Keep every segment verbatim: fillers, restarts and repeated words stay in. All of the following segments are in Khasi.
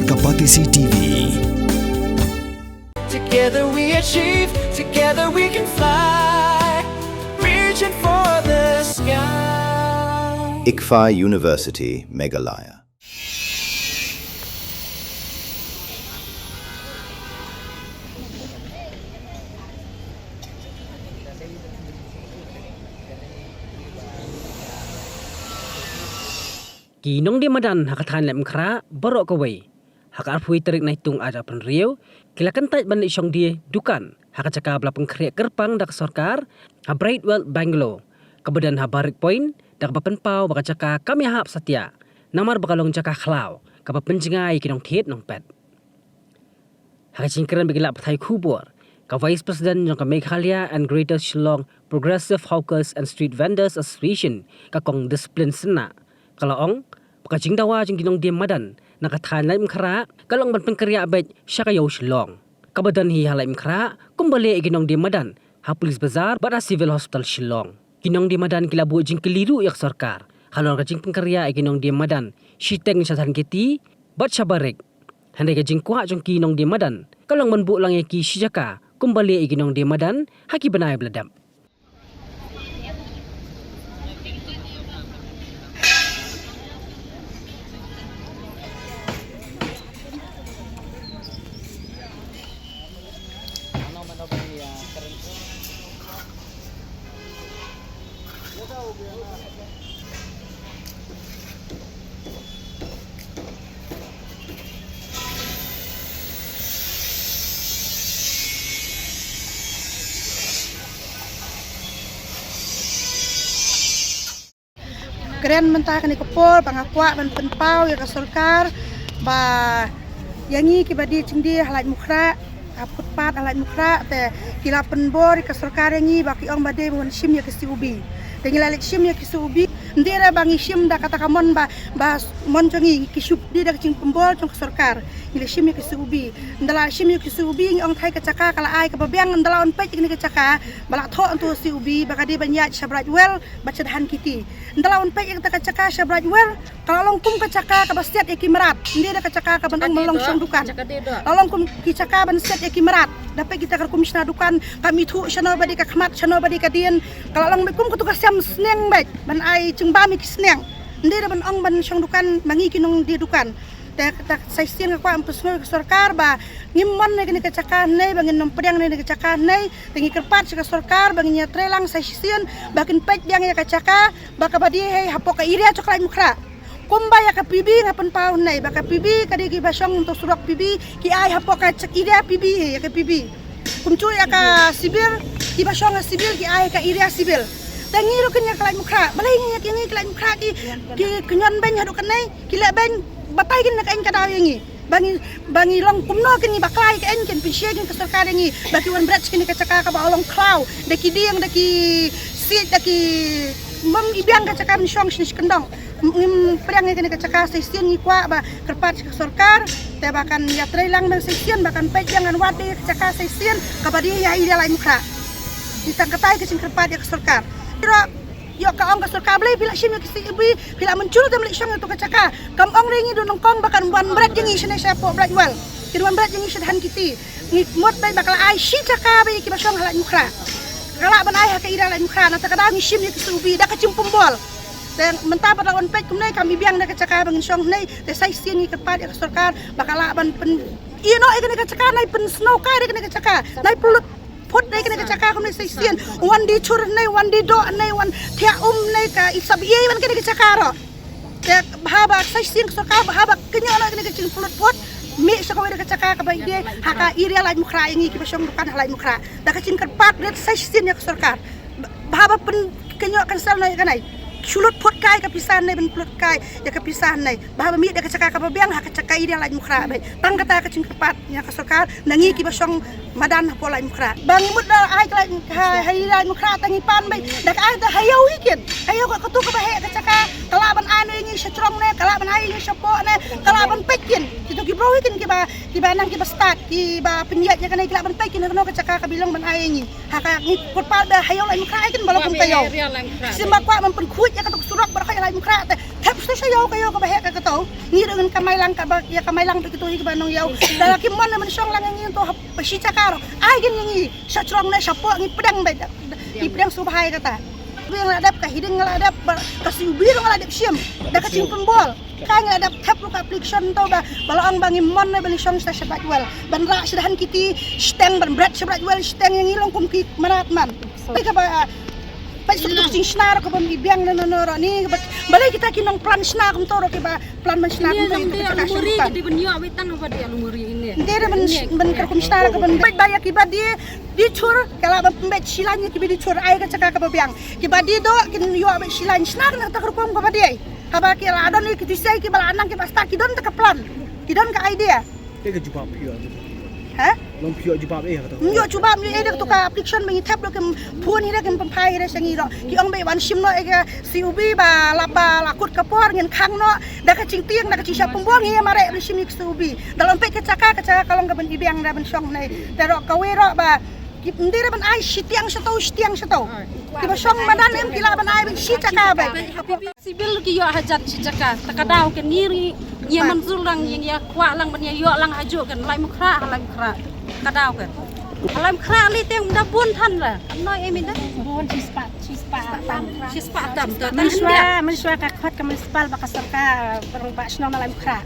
Ka Batesi T V. Together we achieve, together we can fly, reaching for the sky. ICFAI University, Meghalaya. Ki nongdie madan ha ka thaiñ Laitumkhrah baroh kawei ha ka arphew tarik Naitung arhajar arphew hynriew ki la kyntait ban leit shong die dukan ha ka jaka ba la pynkhreh kyrpang da ka sorkar ha Brightwell Bungalow kaba don ha Barrack Point, da kaba pynpaw ba ka jaka kam ïahap satia namar ba ka long jaka khlaw kaba pynjngai ïa ki nongthied nongpet. Ha ka jingkren bad ki lad pathai khubor, ka Vice President jong ka Meghalaya and Greater Shillong Progressive Hawkers and Street Vendors Association, ka Kong Discipline Synnah, ka la ong ba ka jingdawa jong ki nongdie madan na ka thaiñ Laitumkhrah ka long ban pynkynriah beit sha ka ïew Shillong, kaba don hi ha Laitumkhrah, kumba leh ïa ki nongdie madan ha Police Bazar bad ha Civil Hospital Shillong. Ki nongdie madan ki la buh jingkylli ruh ïa ka sorkar halor ka jingpynkynriah ïa ki nongdie madan shiteng sha Dhankheti bad sha Barrack. Hynrei ka jingkwah jong ki nongdie madan ka long ban buh lang ïa ki shi jaka kumba leh ïa ki nongdie madan ha ki bnai ba la dep. Kren mynta kane ka por ba nga kwah ban pynpaw ïa ka sorkar ba ïa ngi kiba die jingdie ha Laitumkhrah, ha footpath ha Laitumkhrah, te ki la pynbor ïa ka sorkar ïa ngi ba ki ong ba dei ban shim ïa ka C O B. Te ngi la leit shim ïa ka C O B. Ym dei re ba ngi shim da kata ka mon ba, ba mon jong ngi, ngi ki shu die da ka jingpynbor jong ka sorkar. Ngi la shim ïa ka C O B. Ynda la shim ïa ka C O B ngi ong thai ka jaka ka la ai kaba biang, ynda la wan peit ïa kane ka jaka ba la thoh hangto C O B ba ka dei ban ïaid sha Brightwell bad sha Dhankheti. Ynda la wan peit ïa kata ka jaka sha Brightwell, ka la long kum ka jaka kaba siat ïa ki mrad. Ym dei da ka jaka kaba nang ban long shong dukan. La long kum ki jaka ban siat ïa ki mrad. Da peit kita ka rukom shna dukan, kam ithuh shano ba dei ka khmat, shano ba dei ka dien. Ka la long beit kum katu ka sem sneng beit ban ai jingbam ïa ki sneng. Ym dei da ban ong ban shong dukan ma ngi ki nongdie dukan. Te, te sa shisien nga kwah ban pynsngew ïa ka sorkar ba ngim mon ïa kane ka jaka hangne, ba ngin ym pdiang ïa kane ka jaka hangne. Te ngi kyrpad sha ka sorkar ba ngin ïatreilang sa shisien ba kin peit biang ïa ka jaka ba kaba die hi hapoh ka area jong ka Laitumkhrah. Kumba ïa ka P B nga pynpaw hangne ba ka P B ka dei kiba shong hangto surok P B, ki ai hapoh ka area P B hi ïa ka P B. Kumjuh ïa ka civil, kiba shong ha civil ki ai ha ka area civil. Te ngi ruh kin ïa ka Laitumkhrah, balei ngi ïa ka Laitumkhrah ki, ki kynñion beiñ haduh kane, ki leh beiñ, batai kin na ka aiñ ka daw ïa ngi. Ba ngi, ba ngi long kumno kin, ngi bakla ïa ka aiñ kin, pynshai kin ka sorkar ïa ngi ba ki wan bret kane ka jaka kaba long khlaw da ki dieng, da ki siej, da ki, bym i biang ka jaka ban shong shane shi kyndong. Ngim pdiang ïa kane ka jaka, sa shisien ngi kwah ba kyrpad sha ka sorkar te ba kan ïatreilang biang sa shisien, ba kan peit biang, kan wad ïa ka jaka sa shisien kaba die ha area Laitumkhrah. Te tang katai ka jingkyrpad ïa ka sorkar. Ïoh ka ong ka sorkar, balei phi la shim ïa ka C O B, phi la mynjur te ym leit shong ïa kato ka jaka. Kam ong re ngi da nyngkong ba kan wan bret ïa ngi shane shapoh Brightwell, kin wan bret ïa ngi sha Dhankheti. Ngi mut beit ba ka la ai shi jaka beit ïa kiba shong ha Laitumkhrah. Ka lah ban ai ha ka area Laitumkhrah, nangta ka daw ngi shim ïa ka C O B da ka jingpynbor. Te mynta ba la wan peit kumne kam i biang da ka jaka ba ngin shong hangne, te sa shisien ngi kyrpad ïa ka sorkar ba ka lah ban pyn, ïa noh ïa kane ka jaka, nai pynsnow kai da kane ka jaka, nai pynlut phut da kane ka jaka kumne sa shisien. Wan die chur hangne, wan die doh hangne, wan thiah um hangne, ka i sap ïa wan kane ka jaka ruh. Te bha ba sa shisien ka sorkar, bha ba kynnoh noh kane ka jingpynlut phut, mih sha kawei da ka jaka kaba ïadei ha ka area Laitumkhrah ïa ngi kiba shong dukan ha Laitumkhrah. Da ka jingkyrpad rit sa shisien ïa ka sorkar. Bha ba pyn kynnoh cancel noh ïa kane. Shu lut phut kai ka pisa hangne, ban pynlut kai ïa ka pisa hangne. Bha ba mih da ka jaka kaba biang ha ka jaka area Laitumkhrah beit. Tang kata ka jingkyrpad ïa ka sorkar na ngi kiba shong madan hapoh Laitumkhrah. Ba ngi mut da ai ka Lai, ha, ha area Laitumkhrah te ngi pan beit. Da ka ai te ha ïew hi kin. Ha ïew ka, kato kaba heh ka jaka, ka lah ban ai noh ïa ngi sha jrong ne, ka lah ban ai ïa ngi shapoh ne, ka lah ban peit kin. Kito ki briew hi kin kiba, kiba nang kiba stad, kiba pynïaid ïa kane, ki lah ban peit kin ha kano ka jaka kaba long ban ai ïa ngi. Ha ka ngi kyrpad ba ha ïew Laitumkhrah ai kin, ba long kum ka ïew. Shisien ba kwah ban pynkhuid ïa kato ka surok baroh ha ïew Laitumkhrah te Hep sha ïew ka ïew kaba heh ka kato. Ngi ruh ngin kamai lang kaba ïa kamai lang bad kito hi kaba nongïew. Da la ki mon ne mynshong lang ngi to hap shi jaka ruh. Ai ngin ngi sha jrong ne sha poh ngi pdeng bad. Ngi pdeng sngewbha ïa kata. Ngi la dep ka hiding ngi la dep ba ka C U B ruh ngi la dep shim. Da ka jingpynbor. Ka ngi la dep thep ruh ka application to ba ba la ong ba ngi mon ne ba ngi shong sha sha Brightwell. Ban rah sha dahan kiti shiteng ban bret sha Brightwell shiteng ïa ngi long kum ki mrad man. Kaba Peit suk duk jingshna ruh kaba ym i biang na no no ruh ni ba balei kita ki nongplan shna kumto ruh kiba plan ban shna kumto ïa kita ka shna. Dei ban ïoh wei tang ba dei alumuri ini. Dei ban ban kar kum shna ruh kaba peit ba ïa kiba dei dei chur ka lah ban pynbeit shilaiñ ïa kiba dei chur ai ka jaka kaba biang. Kiba dei doh kin ïoh beit shilaiñ shna kane ka rukom kaba dei. Haba ki la don ïa ki tisai kiba la nang kiba start ki don ta ka plan. Ki don ka idea. Te ka jubab phi ïoh. Ha? Long phi ïoh jubab eh kata. Ym ïoh jubab ïoh eh da kato ka application ba ngi thep ruh kim phone hi ruh kim pynphai hi ruh sha ngi ruh. Ki ong ba wan shim noh eh ka C U B ba la ba la kut ka por ngin khang noh da ka jingtieng da ka jingshah pynbor ngi ïa mareh ban shim ïa ka C U B. Da long peit ka jaka ka jaka ka long ka ban ibiang da ban shong nei. Te ruh kawei ruh ba ki ym dei ruh ban ai shitiang shato shitiang shato. Kiba shong madan em ki lah ban ai ban shi jaka ba. Civil ki ïoh hajan shi jaka, ta ka daw kan ngi ri ngi ïa manzur lang ngi ïa kwah lang ban ïa ïoh lang hajuh kan Laitumkhrah ha Laitumkhrah. Ka daw kan. Ha Laitumkhrah li teng da bun than la. Kam noi em da. Bun shi spah shi spah tam. Shi spah tam ta ta. Mynshuwa mynshuwa ka khot ka municipal bad ka sorkar ba shnong Laitumkhrah.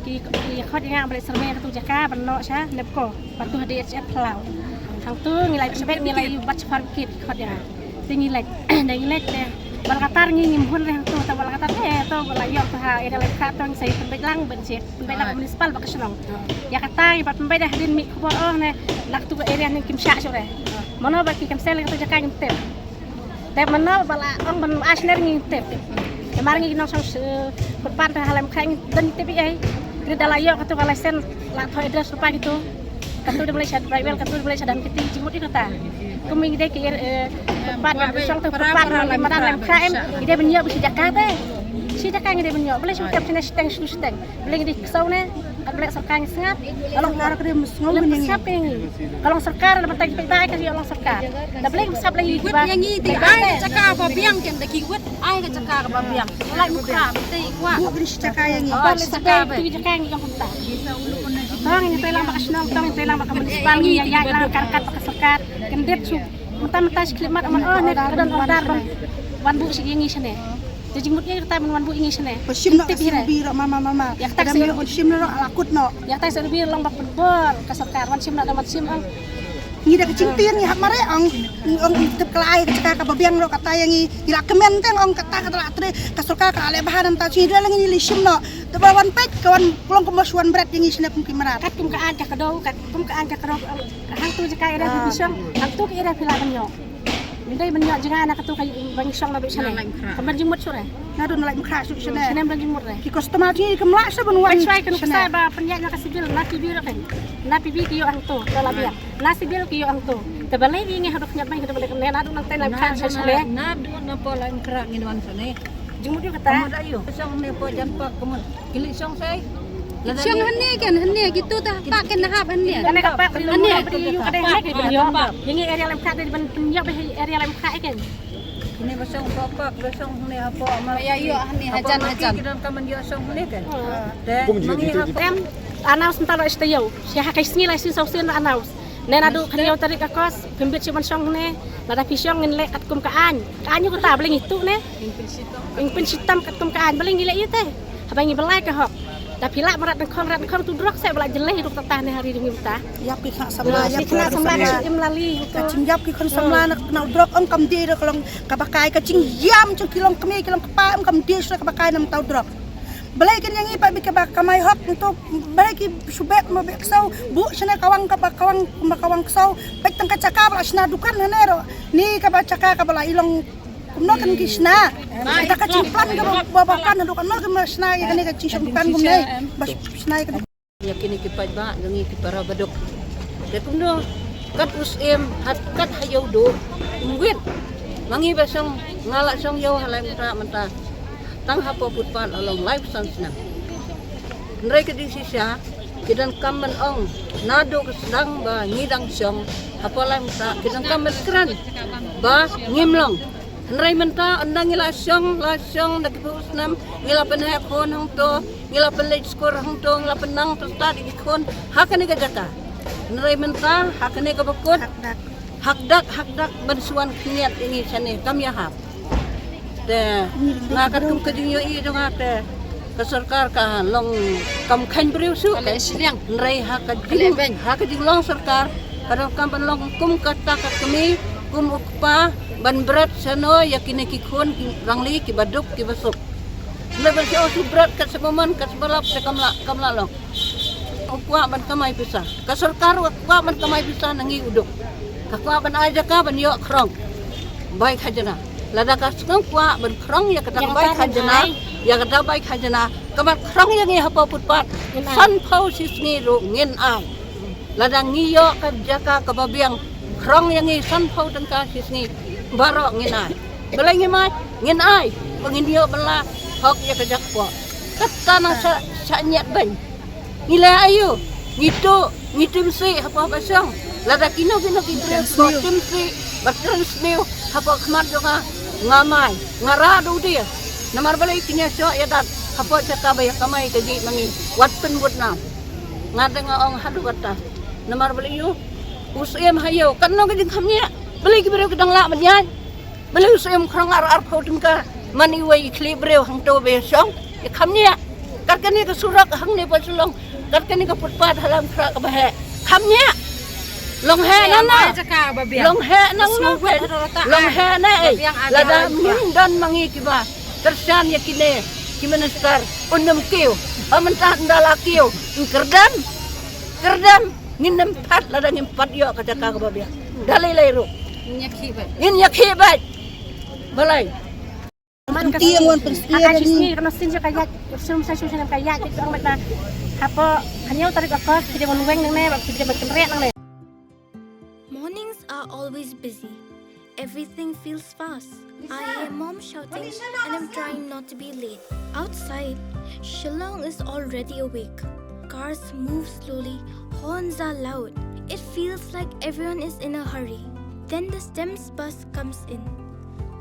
Ki ki khot ïa nga ba leh survey katu jaka ban noh sha NEEPCO. Bad tu ha D H F Palau. Hangtu ngi la pynbeit ngi la ïoh bat shipar bukit khot ïa nga. Te ngi leit, te ngi leit te. Ba la katar ngi ngim hun re hangtu te ba la katar eh to ba la ïoh tu ha area Laitumkhrah to ngi sa ïoh pynbeit lang ban check pynbeit lang municipal ba ka shnong. Ïa kata ngi ba pynbeit dah din mih khubor oh ne lak tu ka area ne kim shah shuh re. Mano ba ki cancel katu jaka ngim tip. Te mano ba la ong ban ai sner ngi tip. Te mar ngi ki nongshong footpath ha Laitumkhrah ngi don tip ei. Kri da la ïoh katu ka license la thoh address rupa kitu. Katu da Malaysia Brightwell katu da Malaysia dan kiti jingmut ïa kata. Kum ngi dei ki footpath ban shong tu footpath ha Laitumkhrah em. Ngi dei ban ïoh ba shi jaka te. Shi jaka ngi dei ban ïoh. Balei shu tip shine shiteng shu shiteng. Balei ngi dei ksew ne. Kat balei sorkar ngi sngap. Ka long sorkar ka dei sngap ïa ngi. Ka long sorkar la batai peit bai ka ïoh long sorkar. Da balei sngap lagi kiba. Ngi dei ai ka jaka ba biang ken da ki wet ai ka jaka ba biang. Laitumkhrah dei kwah. Bu kri shi jaka ïa ngi. Ba shi jaka ba. Jaka ngi jong kumta. Tang ngi tei lang ba ka shnong tang ngi tei lang ba ka municipal ngi ïa ïa lang kar kat ba ka sorkar. Ken dep shu. Mynta mynta shi khlem mat amat oh ne ka don order ban wan buh shi ïa ngi shane. Te jingmut ïa kata ban wan buh ïa ngi shane. Ba shim noh ka C U B ruh mama mama. Ïa kata ka C U B ruh ala kut noh. Ïa kata ka C U B long ba pynbor ka sorkar wan shim noh da wan shim ong. Ngi da ka jingtieng ngi hap mareh ong ong tip ka la ai ka jaka kaba biang ruh kata ïa ngi ngi la kmen te ong kata ka la trei ka sorkar ka la leh bha da mynta ngi da la ngi li shim noh. Te ba wan peit ka wan long kumba shu wan bret ïa ngi shane kum ki mrad. Kat kum ka aiñ ka kdew kat kum ka aiñ ka kdew. Hangtu jaka area phi shong, hangtu ka area phi lah ban ïoh. Ngi dei ban ïoh jingïa na katu ka ba ngi shong na bit shane. Kam ban jingmut shuh re. Naduh na Laitumkhrah shuh shane. Shane ban jingmut re. Ki customer ki kam lah shuh ban wan. Shwai kan ksa ba pynïaid na ka civil na T V re kan. Na T V ki ïoh hangtu, ka la biang. Na civil ki ïoh hangtu. Te balei ngi ngi haduh nyap ban kita balei ne naduh nangta Laitumkhrah shuh shane. Naduh na po Laitumkhrah ngin wan shane. Jingmut ïa kata. Amut ayu. Shong ne po jan pak kemut. Kili shong sai. Shong hangne kan hangne gitu dah pak kan hap hangne. Kane ka pak hangne. Yu kade hangne kan yu. Yang area Laitumkhrah dari ban yu area Laitumkhrah kan. Ini ba shong po pak ba shong hangne apa amal. Ya yu hangne hajan hajan. Kita kaman yu shong hangne kan. Te mangi hap. Em announce mentalo istayo. Sia hakai sngi lai sin sau sin announce. Ne naduh kan yu tarik ka kos. Kembit si ban shong hangne. Lada phi shong ngin leh katkum ka aiñ. Ka aiñ ïa kata balei ngi tuh ne. Ing pynshitom katkum ka aiñ balei ngi leh ïa te. Haba ngi blai ka hok. Da phi lah mrad nyngkong rad nyngkong tu drok se ba la jyllei ruh kata ne hari ri ngi mynta. Ïap ki khun samla ïap ki khun samla. Im lali. Ka jingïap ki khun samla na u drok ong kam dei ruh ka long kaba kai ka jingïam jong ki long kmie ki long kpa ong kam dei shuh kaba kai na mynta u drok. Balei kin ïa ngi pat bad kaba kamai hok ntu balei ki shu beh mo beh ksew buh shane ka wang kaba ka wang kaba ka wang ksew peit tang ka jaka ba la shna dukan hane ruh ni kaba jaka kaba la i long kumno kan ki shna. Kata ka jingplan kaba ba ba plan haduh kano kaba shna ïa kane ka jingshong dukan kumne ba shna ïa kane. Ïa kine ki paidbah jong ngi ki para baduk. Te kumno kat u Syiem hat kat ha ïew duh ym wit. Ma ngi ba shong nga la shong ïew ha Laitumkhrah mynta. Tang hapoh footpath la long laiphew san snem. Hynrei ka dei shisha ki donkam ban ong naduh ka sdang ba ngi dang shong hapoh Laitumkhrah ki donkam ban kren ba ngim long. Hynrei mynta ynda ngi la shong, la shong da ki phew snem, ngi la pynheh khun hangto, ngi la pynleit skul hangto, ngi la pynnang pynstad ïa ki khun ha kane ka jaka. Hynrei mynta ha kane kaba kut, hakdak, hakdak ban shu wan khyndiat ïa ngi shane, kam ïahap. Te nga katkum ka jingïohi jong nga te ka sorkar ka long kam kheiñ briew shuh. Ka leh shiliang. Hynrei ha ka jing, ha ka jinglong sorkar ka donkam ban long kum kata ka kmie, kum u kpa, ban bret shano ïa kine ki khun ki rangli kiba duk kiba suk. Hynrei ban shu bret kat sha ba mon kat sha ba lap te kam lah, kam lah long. U kwah ban kamai pisa. Ka sorkar u kwah ban kamai pisa na ngi u duk. Ka kwah ban ai jaka ban ïoh khrong bai khajna. Lada ka sngewkwah ban khrong ïa kata ka bai khajna, ïa kata bai khajna, ka ban khrong ïa ngi hapoh footpath sanphew shi sngi ruh ngin ai. Lada ngi ïoh ka jaka kaba biang, khrong ïa ngi sanphew tyngka shi sngi, baroh ngin ai. Balei ngim ai? Ngin ai ba ngin ïoh ban lah hok ïa ka jaka. Kata nang sa, sa ñiat beiñ. Ngi leh aïu? Ngi tuh, ngi tim sih hapoh ba shong. Lada kino kino ki briew ba tim sih, ba kren sniew hapoh khmat jong nga, nga mai, nga rah da u die. Namar balei? Kine shoh ïa dat hapoh jaka ba ïa kamai ka jingmane. Wat pynbud nam. Nga dang nga ong haduh kata. Namar balei ïu? U Syiem ha ïew, katno ka jingkham ñiah. Balei ki briew ki dang lah ban ïaid? Balei u Syiem khrong ar arphew tyngka man iwei i khlieh briew hangto ba ïa shong? Ïa kham ñiah. Kat kane ka surok hangne ba Shillong, kat kane ka footpath ha Lamkhra kaba heh, kham ñiah. Long heh nang na, long heh nang na, long heh na ei. Lada ngim don ma ngi kiba kyrshan ïa kine ki minister, un ym kiew. Ba mynta ynda la kiew, un kyrdem, kyrdem. Ngin ym pat lada ngim pat ïoh ka jaka kaba biang. Da lei lei ruh ngin ïakhih beit. Balei? Man ka tieng wan pynstier ka ni. Ka sngi ka shin ka ïaid, sum sa sum ka ïaid, ka ong bad na hapoh hynñiew tarik August ki dei ban weng nangne, ki dei ban kynriah nangne. Mornings are always busy. Everything feels fast. I hear mom shouting and I'm trying not to be late. Outside, Shillong is already awake. Cars move slowly, horns are loud. It feels like everyone is in a hurry. Then the STEMS bus comes in.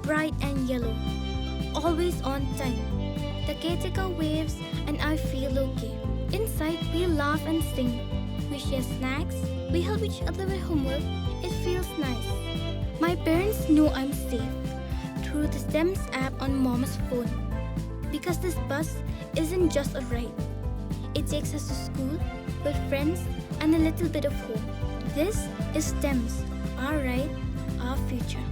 Bright and yellow. Always on time. The caretaker waves and I feel okay. Inside, we laugh and sing. We share snacks. We help each other with homework. It feels nice. My parents know I'm safe through the STEMS app on mom's phone. Because this bus isn't just a ride. It takes us to school, with friends, and a little bit of hope. This is STEMS, our ride, our future.